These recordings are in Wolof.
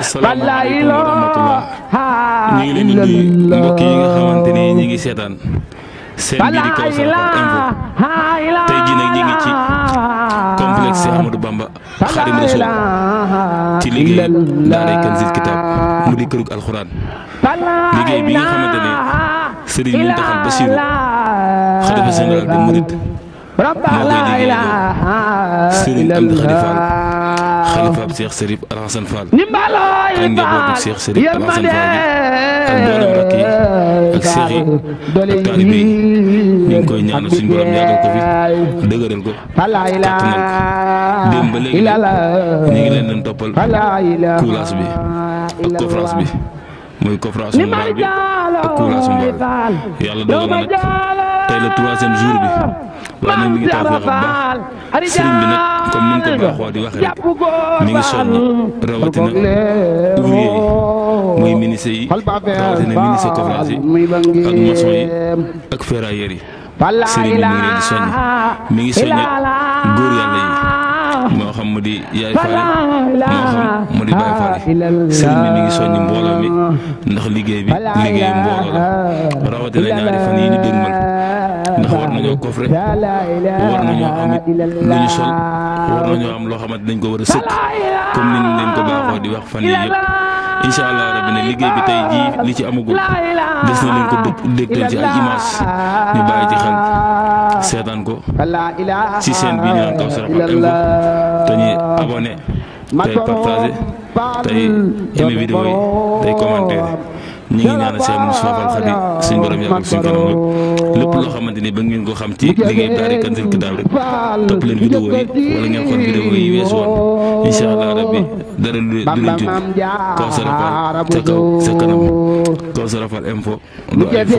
asalaamaaleykum wa rahmatullah ñu ngi leen di nuyu mbokk yi nga xamante ni ñi ngi seetaan seen bi di Kawsara Fall info tey jii nag ñi ngi ci complexe Amadou Bamba Xaadimu Rasuul ci liggéey daaray Kanzul Kitab mu di kërug alxuraan liggéey bi nga xamante ne Serigne Mountakha Bassirou xalifa général des mourides moo koy liggéey Serigne Amdi Khady Fall xalifaab Cheikh Serif Alassane Fall ak njabootu Cheikh Serif Alassane Fall bi ak mboolem rakk yi ak seex yi ak taalibe yi ñu ngi koy ñaanal suñu borom yàggal ko fi dëgëral ko kàttanal ko démb ba léegi ñu ngi leen doon toppal coulage bi ak conférence bi mooy conférence mbaal bi ak coulage mbaal yàlla dogal na nag tey la 3e jour bi waaye nag mi ngi taw feex bu baax sëriñ bi nag comme ni mu ko baaxoo di waxee rek mi ngi soññ rawatina ouvrier yi muy ministre yi rawatina ministre conférence yi ak maçon yi ak ferrailleurs yi sëriñ bi mi ngi leen di soññ mi ngi soññe góor yàlla yi moo xam mu di yaay faale moo xam mu di baay faale sëriñ bi mi ngi soññ mbooloo mi ndax liggéey bi liggéey mbooloo la rawatina ñaari fan yi ñu dégmal ndax war nañoo coffre war nañoo amit lu ñu sol war nañoo am loo xamante dañ ko war a sëkk comme ni ñu leen ko baaxoo di wax fan yi yëpp incha allah rabbi ne liggéey bi tey jii li ci amagul des na leen ko dégtal ci ay image ñu bàyyi ci xel seetaan ko ci chaîne bii ñu naan Kawsara Fall info te ñuy abonné tey partagé tey aimé vidéo yi tey commentaire ñi ngi ñaanal Cheikh Moustapha Fall Khady suñu borom yàgg ak suñu kanam lépp loo xamante ni ba ngeen ko xam ci liggéey daari Kanzul Kitab rek topp leen vidéo yi wala ngeen xool vidéo yi weesu woon incha allah rabbi dara du leen jóg Kawsara Fall ca kaw sa kanam Kawsara Fall info lu ay fo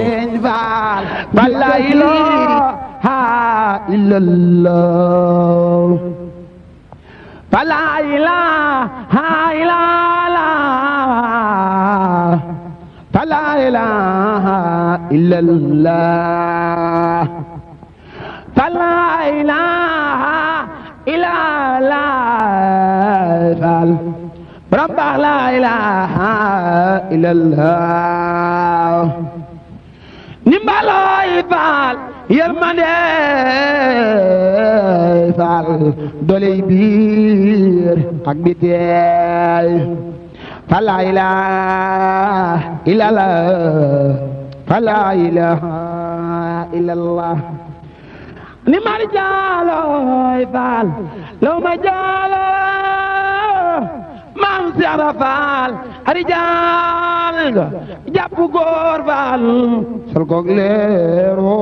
la ilaha illallah la ilaha illallah la ilaha illallah la ilaha illallah rabba la ilaha illallah nimbaloy Fall yërmande Fall doley biir ak bitey la ilaha illallah la ilaha illallah ni mar jaaloy Fall law ma jaalo maam Seera Fall ari jaal ga jàpp góor Fall sol koog leero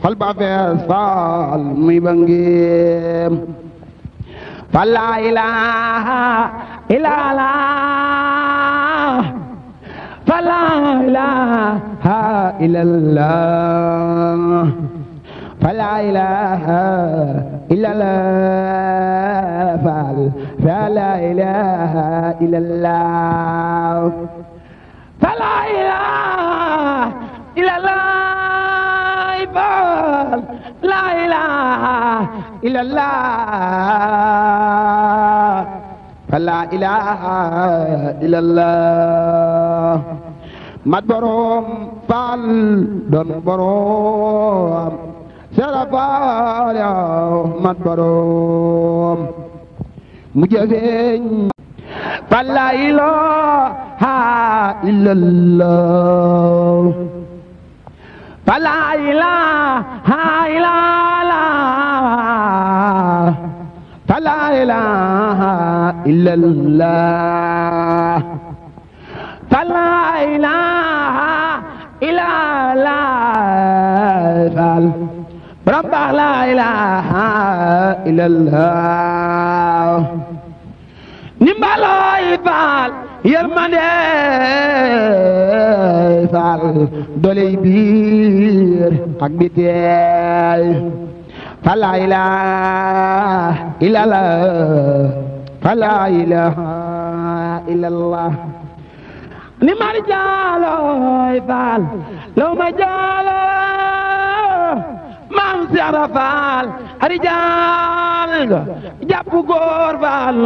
xol ba fees Fall muy bangeem la ilaha illallah la ilaha illallah la ilaha illallah la ilaha illallah la ilaha illallah la ilaha illallah la ilaha illallah mat borom Fall doon borom Seera Fall mat borom mu jëfeñ la ilaha illallah la ilaha illallah la ilaha illallah la ilaha illallah rabba la ilaha illallah nimbaloy Fall yërmande Fall doley biir ak bitey la ilaha illallah la ilaha illallah ni mar jaaloy Fall law ma jaalo maam Seex Faal arijaal nga jàpp góor faal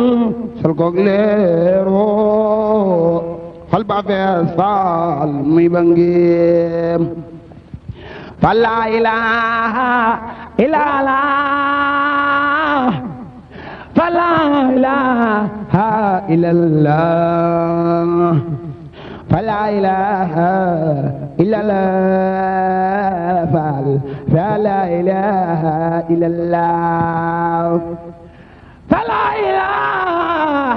sol koog leero xol ba fees faal muy ba ngeem fa laa ilaaha illallaah fa laa ilaaha illallaah fa laa ilaaha illallaah faal fa laa ilaaha illallaah fa laa ilaaha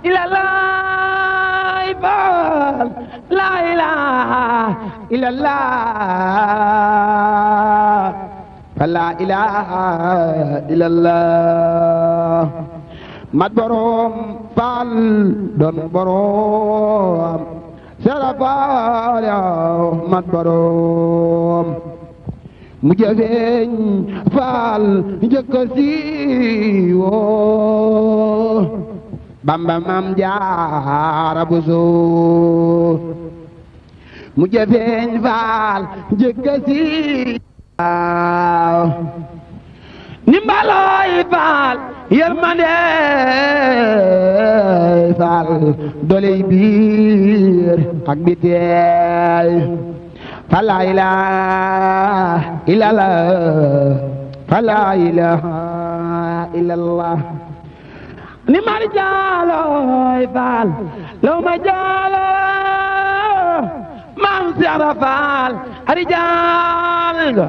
illallaah faal laa ilaaha illallaah fa laa ilaaha illallaah mat boroom faal doon boroom Seera Faal yow mat boroom mu jëfeeñ faal njëkk a siiwoo Bamba Maam Jaara Buso mu jëfeeñ faal njëkk a siiwoo nimbalooy faal yërmande faal doley biir ak biteel fa laa ilaaha illallaah fa laa ilaaha illallaah ni mar jaalooy faal law ma jaaloo Maam Seex Faal arijaal nga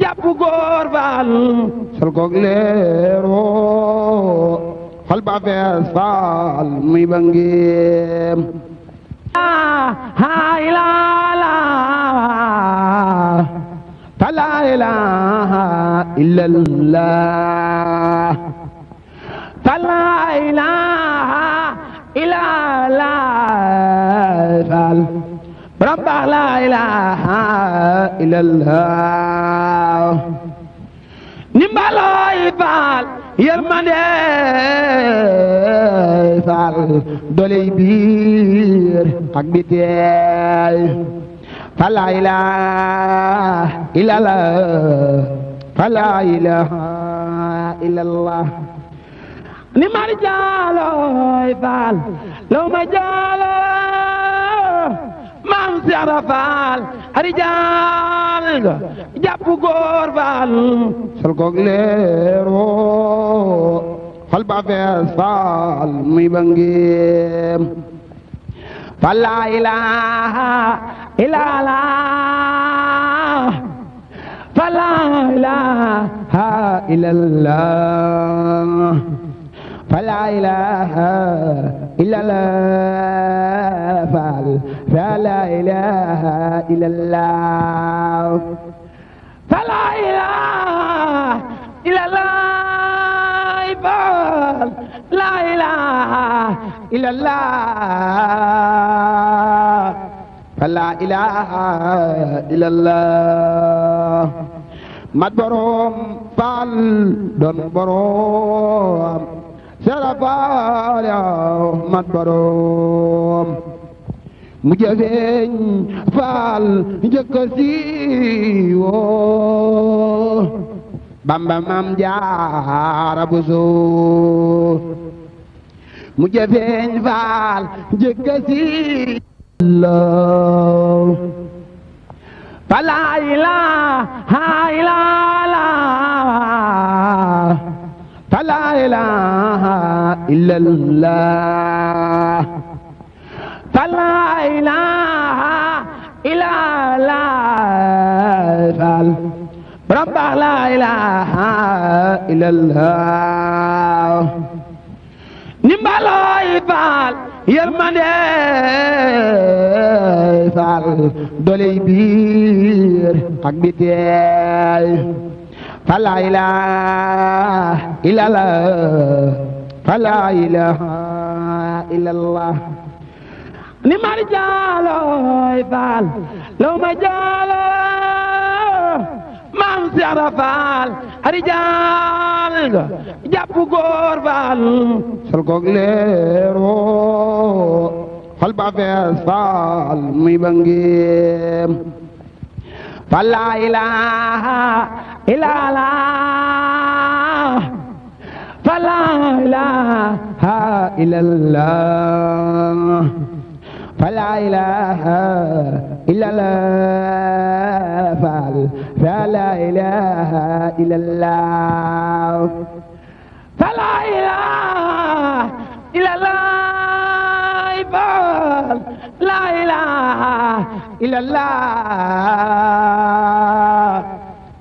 jàpp góor faal sol koog leero xol ba fees faal muy ba ngeem laa ilaaha fa laa ilaaha illallaah fa laa ilaaha illallaah faal borom baax laa ilaaha illallaah nimbalooy faal yërmande faal doley biir ak biteel fa laa ilaaha illallaah fa laa ilaaha illallaah ni mar jaalooy faal law ma jaaloo Maam Seex Faal arijaal nga jàpp góor faal sol koog leero xol ba fees faal muy ba ngeem fa laa ilaaha illallaah fa laa ilaaha illallaah fa laa ilaaha illallaah faal fa laa ilaaha illallaah fa laa ilaaha illallaah faal laa ilaaha illallaah fa laa ilaaha illallaah mat boroom faal doon boroom Seera Faal yow mat boroom mu jëfeeñ faal njëkk a siiwoo Bamba Maam Jaara Buso mu jëfeeñ faal njëkk a siiwoo fa laa ilaaha illallaah fa laa ilaaha illallaah fa laa ilaaha illallaah faal borom baax laa ilaaha illallaah nimbalooy faal yërmande faal doley biir ak biteel fa laa ilaaha illallaah fa laa ilaaha illallaah ni mar jaalooy faal law ma jaaloo Maam Seex Faal arijaal nga jàpp góor faal sol koog leero xol ba fees faal muy ba ngeem fa laa ilaaha إلا الله فلا إله إلا الله فلا إله إلا الله فلا إله إلا الله فلا إله إلا الله لا إله إلا الله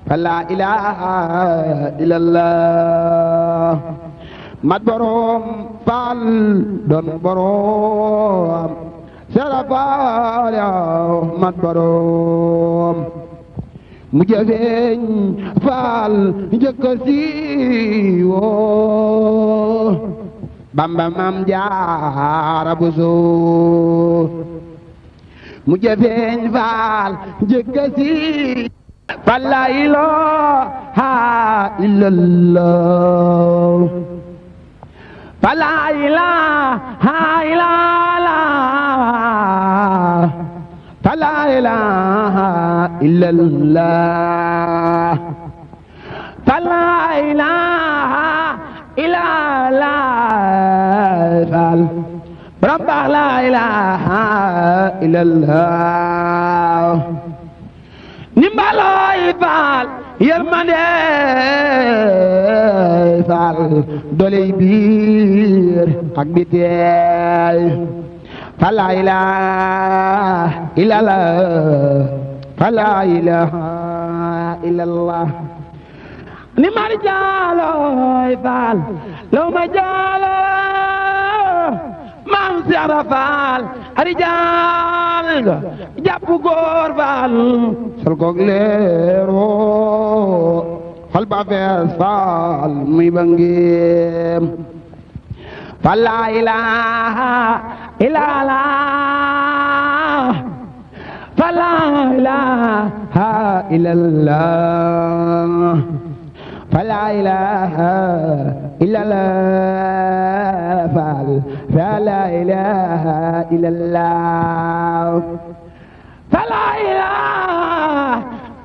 فلا إله إلا الله mat borom faal doon borom sera faal yow mat borom mu jëfeeñ faal njëkk siiwoo Bamba Maam Jaara Buso mu jëfeeñ faal njëkk siiwoo fala ilaha illallah fala ilaha illallah fala ilaha illallah fala ilaha illallah rabba la ilaha illallah nimbaloy faal yërmande faal doley biir ak biteel fala ilaha illallah fala ilaha illallah ni mari jaaloy faal law ma jaalo maam Seera Faal arijaal nga jàpp góor faal sol koog leero xol ba fees faal muy bangeem fala ilaha illallah fala ilaha illallah fala ilaha illallah fala ilaha illallah fala ilaha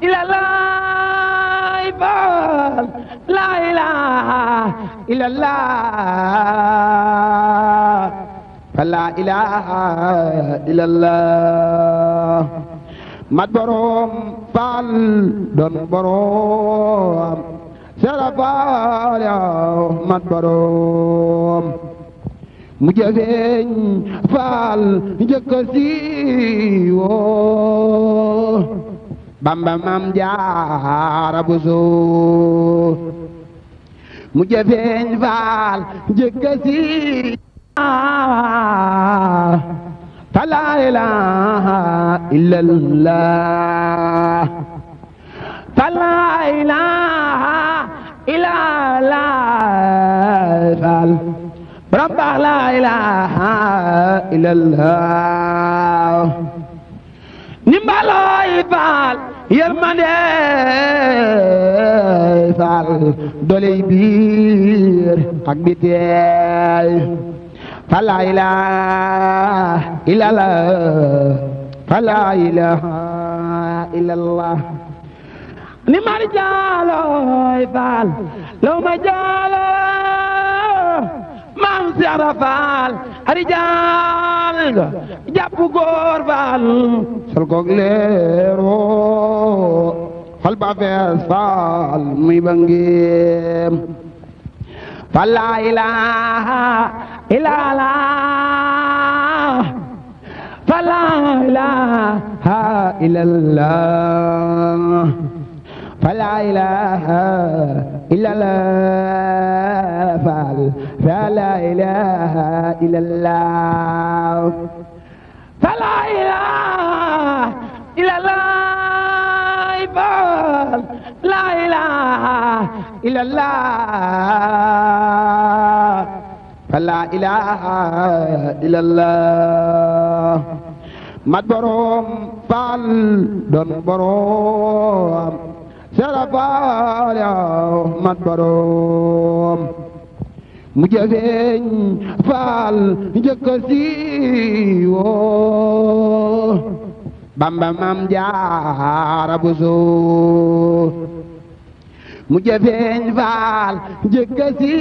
illallah la ilaha illallah fala ilaha illallah mat borom faal doon borom sera faal yow mat borom mu jëfeeñ faal njëkk siiwoo Bamba Maam Jaara Buso mu jëfeeñ faal njëkk siiwoo fala ilaha illallah fala ilaha illallah rabba la ilaha illallah nimbaloy faal yërmande faal doley biir ak biteel fala ilaha illallah fala ilaha illallah ni mari jaaloy faal law ma jaalo maam Seera Faal arijaal nga jàpp góor faal sol koog leero xol ba fees faal muy bangeem fala ilaha illallah fala ilaha illallah fala ilaha illallah fala ilaha illallah fala ilaha illallah la ilaha illallah fala ilaha illallah mat borom faal doon borom Seera Faal yow mat borom mu jëfeeñ faal njëkk siiwoo Bamba Maam Jaara Buso mu jëfeeñ faal jëkkësi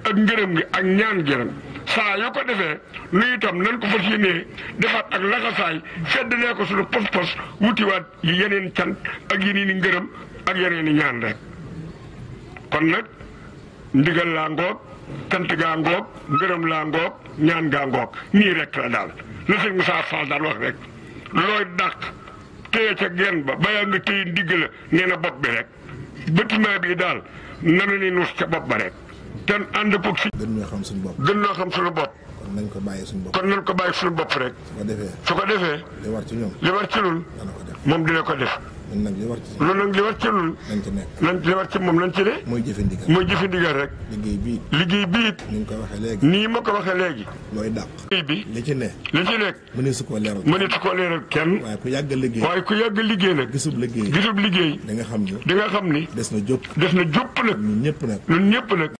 ak ngërëm gi ak ñaan gërëm saa yoo ko defee nu itam nan ko fas yéenee defaat ak laxasaay feddalee ko suñu pos-pos wutiwaat yi yeneen cant ak yeneen i ngërëm ak yeneen i ñaan rek kon nag ndigal laa ngoog cant gaa ngoog ngërëm laa ngoog ñaan gaa ngoog nii rek la daal la sëñ Moussa Fall daal wax rek looy dàq téye ca genn ba baya nga téye ndigg la nee na bopp bi rek bâtiment bi daal nanu ni nuus ca bopp ba rek te ànd ko si gën ñoo xam suñu bopp gën ñoo xam suñu bopp kon nañ ko bàyyi suñu bopp kon nañ ko bàyyi suñu bopp rek su ko defee li war ci ñoom li war ci ñun dana ko def moom dina ko def ñun nag li war ci loolu nag li war ci ñun nañ ci nekk nañ li war ci moom nañ ci ne mooy jëfe ndigal mooy jëfe ndigal rek liggéey bii it ni nga ko waxee léegi nii ma ko waxee léegi looy dàq liggéey bi li ci ne li ci nekk mënee su koo leeral mëneesu koo leeral kenn waaye ku yàgg liggéey waaye ku yàgg liggéey nag gisub liggéey da nga xam ni di nga xam ni des na jópp des na jópp nag ñun ñëpp nag ñun ñëpp nag